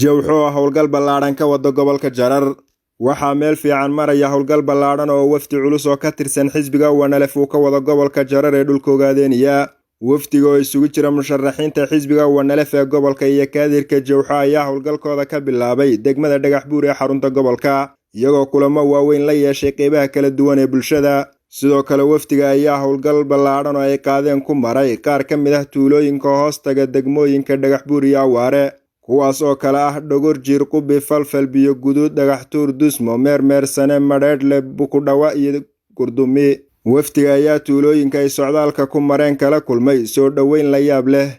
Jawxo oo howlgal ballaadhan ka wada gobolka Jarar. Waxaa meel fiican maraya howlgal ballaadhan oo wafdi culus oo ka tirsan xisbiga ONLF uu ka wado gobolka Jarar ee dhulka Ogaadeniya. Wafdiga oo isugu jira musharaxiinta xisbiga ONLF ee gobolka iyo kaadirka Jawxo ayaa howlgalkooda ka bilaabay degmada Dhagax Buur ee xarunta gobolka, iyagoo kulamo waaweyn la yeeshay qeybaha kala duwan ee bulshada. Sidoo kale wafdiga ayaa howlgal ballaadhan oo ay qaadeen ku maray qaar ka mid ah tuulooyinka hoostaga degmooyinka Dhagax Buur iyo Awaare, kuwaas oo kale ah Dhogor, Jiir, Qubi, Falfal, Biyo Guduud, Dhagaxtuur, Dusmo, Meermeersane, Madheedhle, Bukudhawa iyo Gurdumi. Wafdiga ayaa tuulooyinka ay socdaalka ku mareen kala kulmay soo dhoweyn la yaab leh,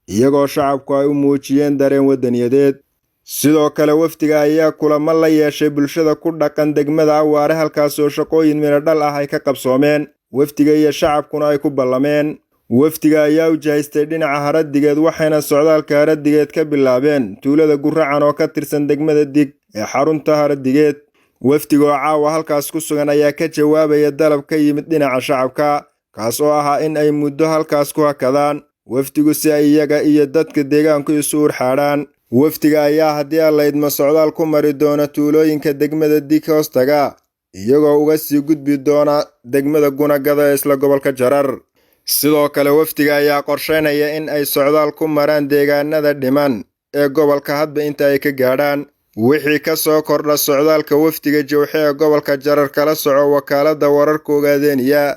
iyagoo shacabku ay u muujiyeen dareen wadaniyadeed. Sidoo kale wafdiga ayaa kulamo la yeeshay bulshada ku dhaqan degmada Awaare, halkaas oo shaqooyin midho dhal ah ay ka qabsoomeen, wafdiga iyo shacabkuna ay ku ballameen. Wafdiga ayaa u jihaystay dhinaca Haradigeed, waxayna socdaalka Haradigeed ka bilaabeen tuulada Guracan oo ka tirsan degmada Dig ee xarunta Haradigeed. Wafdiga oo caawa halkaas ku sugan ayaa ka jawaabaya dalab ka yimid dhinaca shacabka, kaas oo ahaa in ay muddo halkaas ku hakadaan wafdigu si ay iyaga iyo dadka deegaanku isu urxaadhaan. Wafdiga ayaa haddii Alla idmo socdaal ku mari doona tuulooyinka degmada Dig hoostaga, iyagoo uga sii gudbi doona degmada Gunagado ee isla gobolka Jarar. Sidoo kale wafdiga ayaa qorsheynaya in ay socdaal ku maraan deegaanada dhiman ee gobolka hadba inta ay ka gaadhaan. Wixii ka soo kordha socdaalka wafdiga Jawxe ee gobolka Jarar kala soco wakaaladda wararka Ogaadeniya.